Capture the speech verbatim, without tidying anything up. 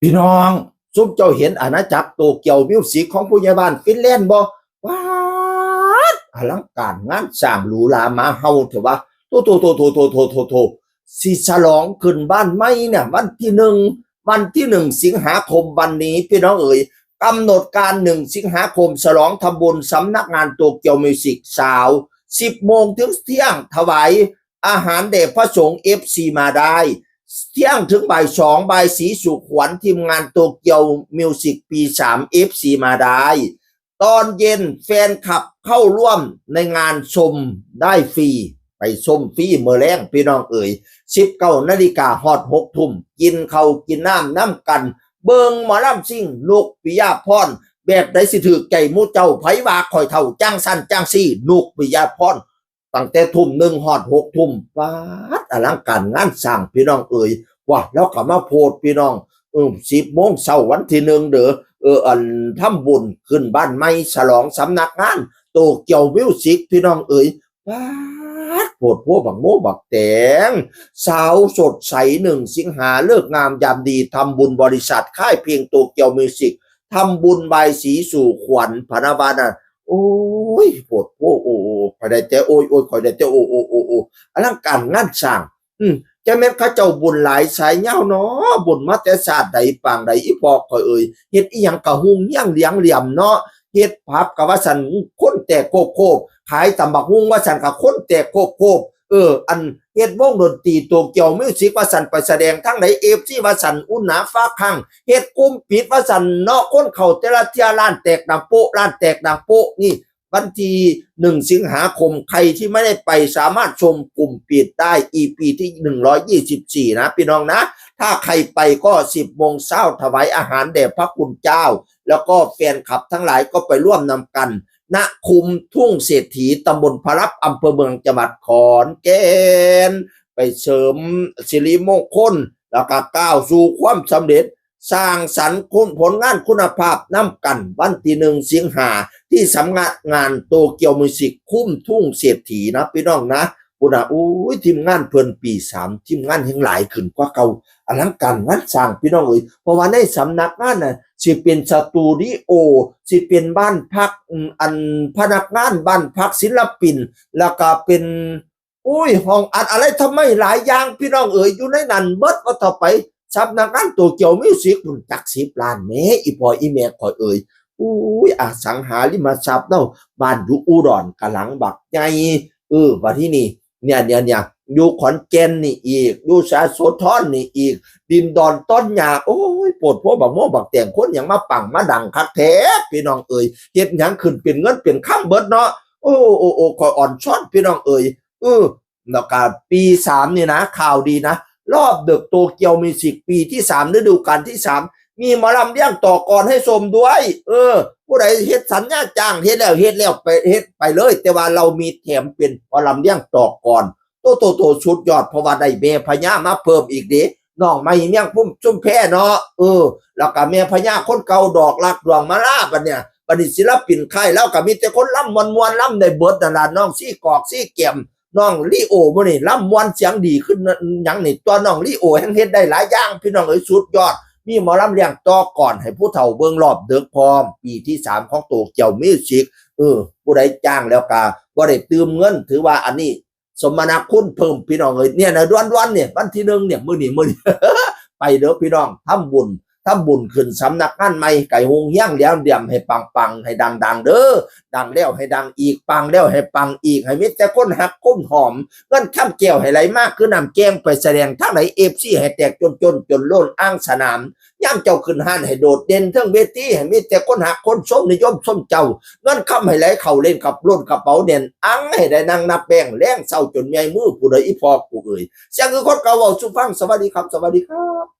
พี่น้อง ซุมเจ้าเห็นอาณาจักรโตเกียวมิวสิกของผู้ใหญ่บ้านฟินแลนด์บ่ ป๊าด อลังการงานสร้างหรูหราหมาเห่าเถอะวะ โตโตโตโตโตโตโตโตสิฉลองขึ้นบ้านใหม่เนี่ย วันที่หนึ่ง วันที่หนึ่งสิงหาคมวันนี้ พี่น้องเอ๋ย กำหนดการหนึ่งสิงหาคม ฉลองทำบุญสำนักงานโตเกียวมิวสิกเช้า สิบโมงถึงเที่ยง ถวายอาหารแด่พระสงฆ์ เอฟซี มาได้ เที่ยงถึงบ่ายสอง บายศรีสุขวัญ ทีมงานโตเกียวมิวสิกปีสาม เอฟซี มาได้ ตอนเย็นแฟนคลับเข้าร่วมในงานชมได้ฟรี ไปชมฟรีเมื่อแลงพี่น้องเอ๋ย สิบเก้านาฬิกาฮอดหกทุ่ม กินข้าวกินน้ำนำกัน เบิ่งหมอลำซิ่งนกปิยาพร แบบใดสิถือใจหมู่เจ้า ไผว่าข่อยเฒ่าจังสั่นจังซี่ นกปิยาพร ตั้งแต่ทุ่มหนึ่งฮอดหกทุ่ม ป๊าด อลังการงานสร้างพี่น้องเอ๋ย ว่าแล้วก็มาโพสต์พี่น้อง เออ สิบโมงเช้าวันที่หนึ่งเด้อ เออ อันทำบุญขึ้นบ้านใหม่ ฉลองสำนักงานโตเกียวมิวสิก พี่น้องเอ๋ย ป๊าด โพดโพบักโมบักแตง สาวสดใสหนึ่งสิงหา ฤกษ์งามยามดี ทำบุญบริษัทค่ายเพลงโตเกียวมิวสิก ทำบุญบายศรีสู่ขวัญ พะนะวานะ โอ้ย โพดโพ โอ้ โอ้ โอ้ ข่อยได้แต่โอ้ย โอ้ย ข่อยได้แต่โอ้ โอ้ โอ้ โอ้ อลังการงานสร้าง อืม จั่งแม่นเขาเจ้าบุญหลายสายยาวเนาะ บุญมาแต่ชาติใดปางใด อีพ่อข่อยเอ๋ย เฮ็ดอีหยังกะฮุ่งเฮียงเหลียงเหลี่ยมเนาะ เฮ็ดผับกะว่าซั่น คนแตกโคบโคบ ขายตำบักหุ่งว่าซั่นกะคนแตกโคบโคบ เออ อันเฮ็ดวงดนตรีโตเกียวมิวสิกว่าซั่น ไปแสดงทางใด เอฟซี ว่าซั่น อุ่นหนาฟ้าคั่ง เฮ็ดกลุ่มปิดว่าซั่นเนาะ คนเข้าแต่ละเทื่อ ร้านแตกดังโป๊ะ ร้านแตกดังโป๊ะ นี่ วันที่หนึ่งสิงหาคม ใครที่ไม่ได้ไปสามารถชมกลุ่มปิดได้ อีพีที่หนึ่งร้อยยี่สิบสี่นะพี่น้องนะ ถ้าใครไปก็สิบโมงเช้า ถวายอาหารแด่พระคุณเจ้า แล้วก็แฟนคลับทั้งหลายก็ไปร่วมนำกัน ณ คุ้มทุ่งเศรษฐี ตำบลพระลับ อำเภอเมือง จังหวัดขอนแก่น ไปเสริมสิริมงคล แล้วก็ก้าวสู่ความสำเร็จ สร้างสรรค์คุณผลงานคุณภาพนำกัน วันที่หนึ่งสิงหา ที่สำนักงานโตเกียวมิวสิก คุ้มทุ่งเศรษฐีนะพี่น้องนะ พุ้นน่ะ โอ้ย ทีมงานเพิ่นปีสาม ทีมงานแฮงหลายขึ้นกว่าเก่า อลังการงานสร้างพี่น้องเอ๋ย เพราะว่าในสำนักงานน่ะ สิเป็นสตูดิโอ สิเป็นบ้านพัก อืม อันพนักงาน บ้านพักศิลปิน แล้วก็เป็น โอ้ย ห้องอัดอะไรทำไมหลายอย่างพี่น้องเอ๋ย อยู่ในนั้นเบิด ว่าต่อไป สำนักงานโตเกียวมิวสิกพุ้น จักสิบล้านแหม อีพ่ออีแม่ข่อยเอ๋ย อุ้ย อสังหาริมทรัพย์เนาะ บ้านอยู่อุดรกะหลังบักใหญ่ เออ บัดทีนี้ เนี่ย เนี่ย เนี่ย อยู่ขอนแก่นนี่อีก อยู่ยโสธรนี่อีก ดินดอนต้นหญ้า โอ้ย โพดโพบักโมบักแตง คนหยังมาปังมาดังคักแท้ พี่น้องเอ๋ย เฮ็ดหยังขึ้นเป็นเงินเป็นคำเบิดเนาะ โอ้ โอ้ โอ้ ข่อยอ่อนช้อนพี่น้องเอ๋ย เออ แล้วก็ปีสามนี่นะ ข่าวดีนะ รอบดึกโตเกียวมิวสิกปีที่สาม ฤดูกาลที่สาม มีหมอลำเลี้ยงต่อกลอนให้ชมด้วย เออ ผู้ใดเฮ็ดสัญญาจ้าง เฮ็ดแล้ว เฮ็ดแล้ว ไป เฮ็ดไปเลย แต่ว่าเรามีแถมเป็นหมอลำเลี้ยงต่อกลอน โต โต โต สุดยอด เพราะว่าได้แม่พญามาเพิ่มอีกเด้ น้องใหม่เมียงพุ่มชุมแพเนาะ เออ แล้วก็แม่พญาคนเก่า ดอกรักดวงมาลา บัดเนี่ย บัดนี้ศิลปินค่ายลาวก็มีแต่คนลำม่วนๆ ลำได้เบิดนั่นล่ะ น้องซี่กอกซี่แกม น้องลีโอ มื้อนี้ลำม่วนเสียงดีขึ้นหยังนี่ ตัวน้องลีโอแฮ่งเฮ็ดได้หลายอย่าง พี่น้องเอ๋ย สุดยอด มีหมอลำเลี้ยงต่อกลอนให้ผู้เฒ่าเบิ่งรอบดึกพร้อม ปีที่สามของโตเกียวมิวสิก เออ ผู้ใดจ้างแล้วก็บ่ได้ตื่มเงิน ถือว่าอันนี้สมนาคุณเพิ่ม พี่น้องเอ๋ย เนี่ยนะ ด่วนๆ เนี่ย วันที่หนึ่งเนี่ย มื้อนี้ มื้อนี้ ไปเด้อพี่น้อง ทำบุญ ทำบุญขึ้นสำนักงานใหม่ ไก่ฮงเฮี้ยงแล้วเดียมให้ปังๆ ให้ดังๆ เด้อ ดังแล้วให้ดังอีก ปังแล้วให้ปังอีก ให้มีแต่คนฮักคนหอม เงินคำแก้วให้ไหลมากคือน้ำแกง ไปแสดงทางไหน เอฟซี ให้แตกจนๆ จนล้นอ่างสนาม ยามเจ้าขึ้นห้านให้โดดเด่นเทิงเวที ให้มีแต่คนฮักคนชมนิยมชมเจ้า เงินคำให้ไหลเข้าเล่นกับล้นกระเป๋าแน่นอัง ให้ได้นั่งนับแบงค์แลงเช้าจนเมื่อยมือ ผู้ใดอีพ่อกูเอ๋ย เสียงคือคนเก่าเว้าสู่ฟัง สวัสดีครับ สวัสดีครับ